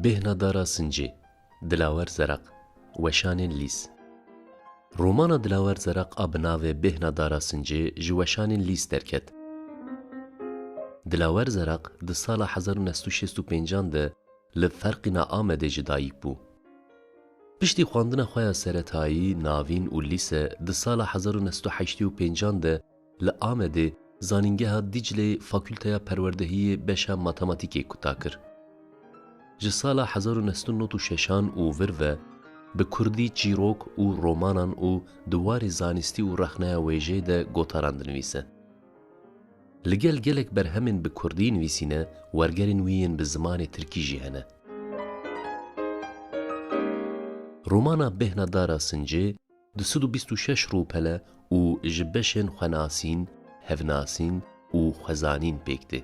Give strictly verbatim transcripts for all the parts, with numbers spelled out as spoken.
Bêhna Dara Sincê, Dilawer Zeraq, Weşanên Lîs. Romana Dilawer Zeraq a bi navê Bêhna Dara Sincê ji Weşanên Lîs derket. Dilawer Zeraq di sala hezar û neh sed û şêst û pêncan de li Ferqîna Amedê ji dayik bû. Piştî xwendina xwe ya seretayî, navîn û lîse di sala hezar û neh sed û heştê û pêncan de li Amedê Zanîngeha Dîcleyê Fakulteya Perwerdehiyê beşa Matematîkê kuta kir. Ji sala hezar û neh sed û nod û şeşan û vir ve bi kurdî çîrok û romanan û di warê zanistî û rexneya wêjeyê de gotaran dinivîse. Li gel gelek berhemên bi kurdî nivîsîne, wergerên wî yên bi zimanê tirkî jî hene. Romana Bêhna Dara Sincê du sed û bîst û şeş rûpel e û ji beşên xwenasîn, hevnasîn û xwezanîn pêk tê.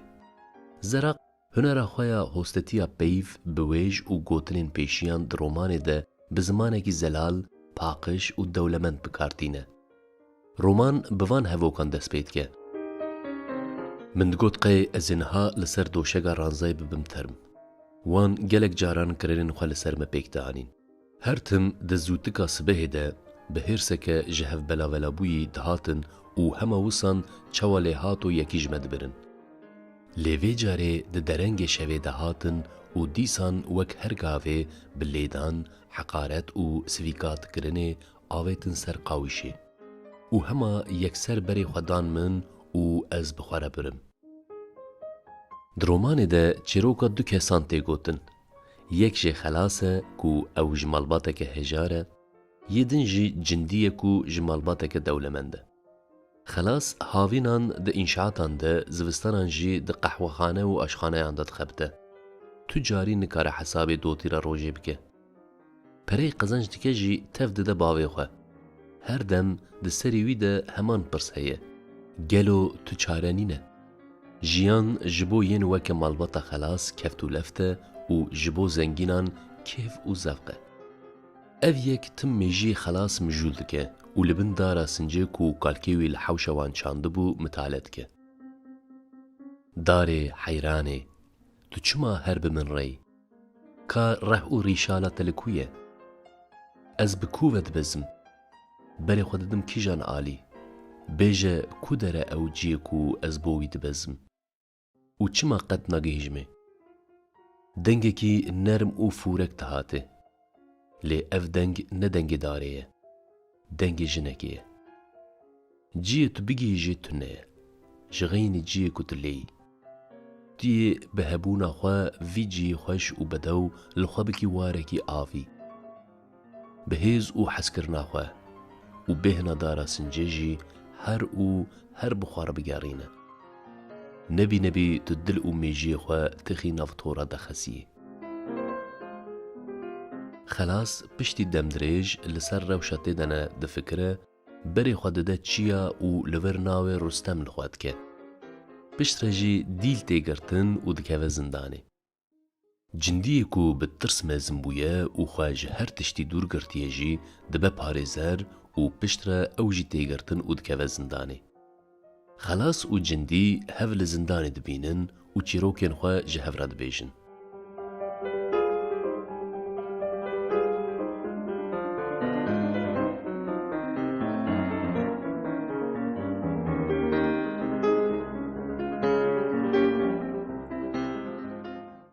Zeraq hunera xwe ya hostetiya peyv bi wêj û gotinên pêşiyan di romanê de bi zimanekî zelal, paqij û dewlemend bi kar tîne. Roman bi van hevokan dest pê dike. Min digot qey ez ê niha li ser doşega ranzayê bibim term. Wan gelek caran kirênên xwe li ser me pêk dianîn. Her tim di zûtika sibehê de bi hêrseke ji hev belavelabûyî dihatin û hema wisan çawa lê hato yekî ji me dibirin. Lê vê carê di derengê şevê de hatin û dîsan wek her gavê bi lêdan, heqaret û sivîkatkirinê avêtin ser qawîşê. Û hema yekser berê xwe dan min û ez bi xwe re birim. Di romanê de çîroka du kesan tê gotin. Yek jê Xelas e ku ew ji malbateke hejar e, yê din jî Cindî ye ku ji malbateke dewlemend e. Xelas havînan di înşaatan de, zivistanan jî di qehwexane û aşxaneyan de dixebite. Tu carî nikare hesabê dotîra rojê bike. Pereyê qezenc dike jî tev dide bavê xwe. Her dem di serê wî de heman pirs heye. Gelo tu çare nîne? Jiyan ji bo yên weke malbata Xelas keft û left e û ji bo zengînan kêf û zevq e. Ev yek tim mêjiyê Xelas mijûl dike û li bin dara sincê ku kalkê wî li hewşa wan çandibû mitale dike. Darê heyranê, tu çima her bi min re yî? Ka reh û rîşala te li ku ye? Ez bi ku ve dibezim? Berê xwe didim kîjan alî? Bêje ku der e ew cihê ku ez bo wî dibezim? Û çima qet nagihîjimê? Dengekî nerm û fûrek dihate. Lê ev deng ne dengê darê ye. Dengê jinekê ye. Cihê tu bigihîjê tune ye. Ji xeynî cihê ku tu lê yî. Tu yê bi hebûna xwe vî cihê xweş û bedew li xwe bikî warekî avî. Bi hêz û hezkirina xwe û bêhna dara sincê jî her û her bi xwe re bigerîne. Nebî nebî tu dil û mêjiyê xwe tixî nav tora de xesiyê. Xelas piştî demdirêj li ser rewşa tê de ne difikire, berê xwe dide çiya û li vir navê Rustem li xwe dike. Piştre jî dîl tê girtin û dikeve zindanê. Cindiyê ku bi tirs mezin bûye û xwe ji her tiştî dûr girtiye jî dibe parêzer û piştre ew jî tê girtin û dikeve zindanê. Xelas û Cindî hev li zindanê dibînin û çîrokên xwe ji hev re dibêjin.